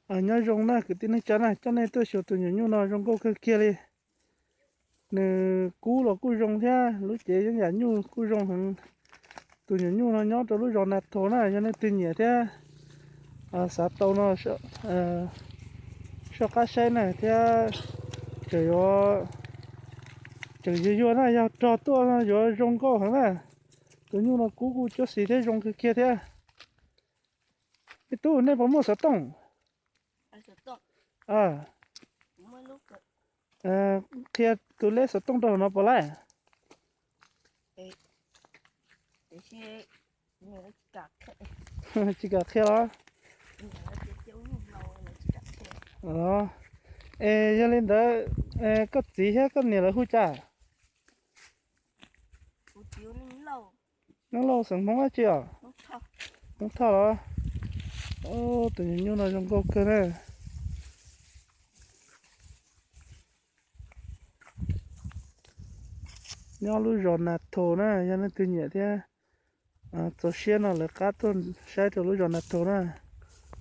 Nyob zoo na kwv tij neej tsa na, coj nej tuaj xyuas tus nyuam nyuj no zoo nkauj kawg kiag li. Nws kub los kuj zoo thiab lub cev yeeb yam nyuj kuj zoo heev. Tus nyuam nyuj no nyob rau lub zos Nas Thos na, yog nej twg nyiam thiab xav tau no soj qab saib na thiab. Tseem yuav, tseem yuag yuag na, yog rog tuaj no yuav zoo nkauj heev na. Tus nyuj no kub kuj cuab xis thiab zoo kawg kiag thiab. Ib tug nej puas muaj xov tooj? Qhia tus leb xov tooj rau hauv no puas laib? Tsis kam qhia los? Es yog li ntawd, koj txiv thiab koj niam lawv hu cas? Neej Lauj xeem Hmoob dab tsi os? Hmoob Thoj los? Tus nyuam nyuj no zoo nkauj kawg na. Nyob lub zos Nas Thos na, yog leej twg nyiam thiab txaus siab no lawv qab tuaj saib rau lub zos Nas Thos na.